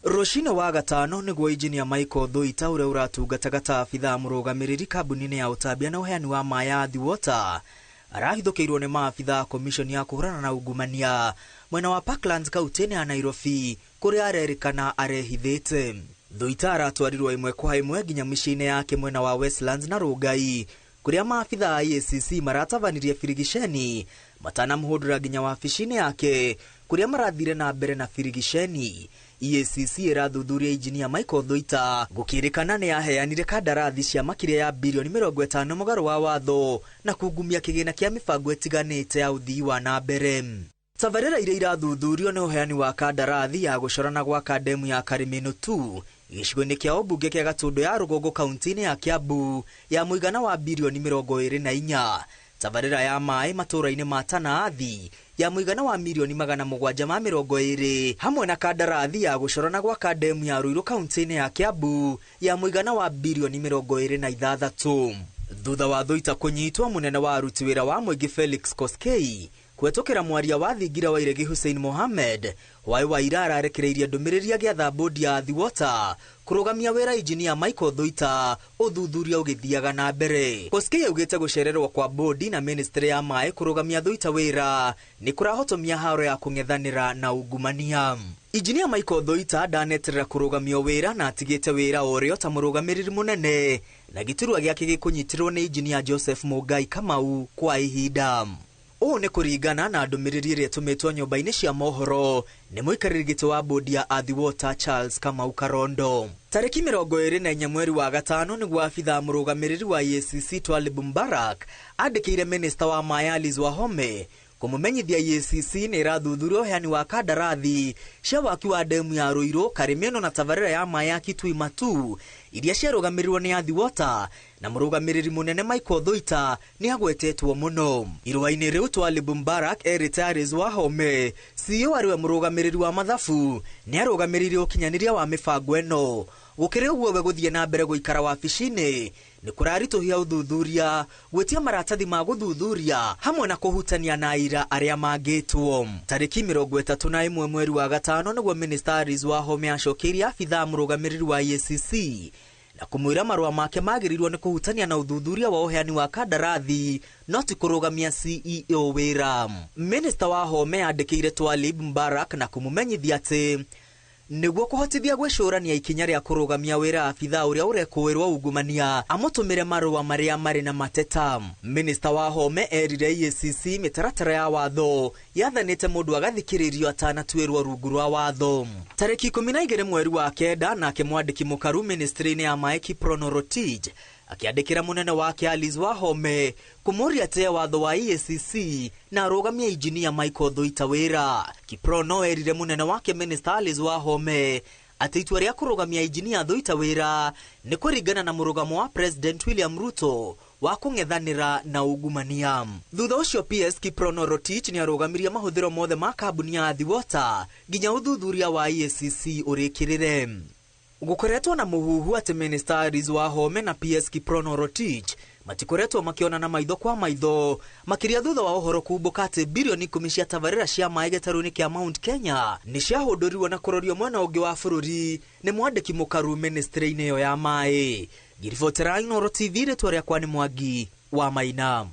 Rũcinĩ wa gatano nĩguo injinia Michael Thuita ũrĩa ũratungataga ta abithaa mũrũgamĩrĩri kambuni-inĩ ya ũtambia na ũheani wa maĩ ya Athi Water arahithũkĩirwo nĩ maabithaa a komishoni ya kũhũrana na ungumania mwena wa Parklands kaunti-inĩ ya Nairobi kũrĩa arerĩkana arehithĩte. Thuita aratwarirwo ĩmwe kwa ĩmwe nginya mĩciĩ-inĩ yake mwena wa Westlands na Rongai kũrĩa maabithaa a EACC maratabanirie birigiceni matanamũhũndũra nginya wabici-inĩ yake kũrĩa marathire na mbere na birigiceni. EACC ĩrathuthuria injinia Michael Thuita gũkĩrĩkana nĩ aheanire kandarathi cia makĩria ya birioni 50 mũgarũ wa watho na kungumia kĩgĩna kĩa mĩbango ĩtiganĩte ya ũthii wa na mbere. Tabarĩra iria irathuthurio nĩ ũheani wa kandarathi ya gũcora na gwaka ndemu ya Karimino 2 gĩcigo-inĩ kĩa ũmbunge kĩa Gatũndũ ya Rũgongo kaunti-inĩ ya Kiambu ya mũigana wa birioni 24. Tabarĩra ya maĩ matũũra-inĩ ma Tana Athi ya mũigana wa mirioni 720 hamwe na kandarathi ya gũcora na gwaka ndemu ya Ruiru kaunti-inĩ ya Kiambu ya mũigana wa birioni 26. Thutha wa Thuita kũnyitwo, mũnene wa aruti wĩra wa mũingĩ Felix Koskei kũhetũkĩra mwaria wa thingira wa iregi Hussein Mohamed hwaĩ wa ira ararekereirie ndũmĩrĩri agĩatha bodi ya Athi Water kũrũgamia wĩra injinia Michael Thuita ũthuthuria ũgĩthiaga na mbere. Koskei augĩte gũcererwo kwa bodi na ministry ya maĩ kũrũgamia Thuita wĩra nĩ kũrahotomia haro ya kũng'ethanĩra na ungumania. Injinia Michael Thuita ndaneterera kũrũgamio wĩra na atigĩte wĩra ũrĩo ta mũrũgamĩrĩri mũnene na gĩturwa gĩake gĩkũnyitĩrwo nĩ injinia Joseph Mũngai Kamau kwa ihinda. Ũũ nĩ kũringana na ndũmĩrĩri ĩrĩa ĩtũmĩtwo nyũmba-inĩ cia mohoro nĩ mũikarĩri gĩtĩ wa bodi ya Athi Water Charles Kamau Karondo. Tarĩki 24 mweri wa gatano nĩguo abithaa mũrũgamĩrĩri wa EACC Twalib Mbarak andĩkĩire minista wa maĩ Alice Wahome kũmũmenyithia EACC nĩ ĩrathuthuria ũheani wa kandarathi cia waki wa ndemu ya Ruiru, Karimeno na tabarĩra ya maĩ ya Kitui Matu iria ciarũgamĩrĩrwo nĩ Athi Water na mũrũgamĩrĩri mũnene Michael Thuita nĩ agwetetwo mũno. Irũa-inĩ rĩu Twalib Mbarak erĩte Alice Wahome CEO arĩwe mũrũgamĩrĩri wa mathabu nĩ arũgamĩrĩire ũkinyanĩria wa mĩbango ĩno. Gũkĩrĩ ũguo we gũthiĩ na mbere gũikara wabici-inĩ nĩ kũraritũhia ũthuthuria gwĩtia maratathi ma gũthuthuria hamwe na kũhutania na aira arĩa mangĩtwo. Tarĩki 31 mweri wa gatano nĩguo minista Alice Wahome acokeirie abithaa mũrũgamĩrĩri wa EACC na kũmwĩra marũa make magĩrĩirwo nĩ kũhutania na ũthuthuria wa ũheani wa kandarathi no ti kũrũgamia CEO wĩra. Minista Wahome andĩkĩire Twalib Mbarak na kũmũmenyithia atĩ nĩguo kũhotithia gwĩcũrania ikinya rĩa kũrũgamia wĩra abithaa ũrĩa ũrekũĩrwo ungumania amũtũmĩre marũa marĩa marĩ na mateta. Minista Wahome erire EACC mĩtaratara ya watho yathanĩte mũndũ agathikĩrĩrio atanatuĩrwo rungu rwa watho. Tarĩki 12 mweri wa kenda nake mwandĩki mũkaru ministry-inĩ ya maĩ Kiprono Rotich akĩandĩkĩra mũnene wake Alice Wahome kũmũria atĩe watho wa EACC na arũgamie injinia Michael Thuita wĩra. Kiprono erire mũnene wake Minister Alice Wahome atĩ itua rĩa kũrũgamia injinia Thuita wĩra nĩ kũringana na mũrũgamo wa President William Ruto wa kũng'ethanĩra na ungumania. Thutha ũcio PS Kiprono Rotich nĩ arũgamirie mahũthĩro mothe ma kambuni ya Athi Water nginya ũthuthuria wa EACC ũrĩkĩrĩre. Gũkoretwo na mũhuhu atĩ Minister Alice Wahome na PS Kiprono Rotich matikoretwo makĩonana maitho kwa maitho makĩria thutha wa ũhoro kumbũka atĩ birioni 10 cia tabarĩra cia maĩ gĩtarũ-inĩ kĩa Mount Kenya nĩ ciahũndũrirwo na kũrorio mwena ũngĩ wa bũrũri nĩ mwandĩki mũkaru ministry-inĩ ĩyo ya maĩ. Ngiribotera Inooro TV, rĩtwa rĩakwa nĩ Mwangi wa Maina.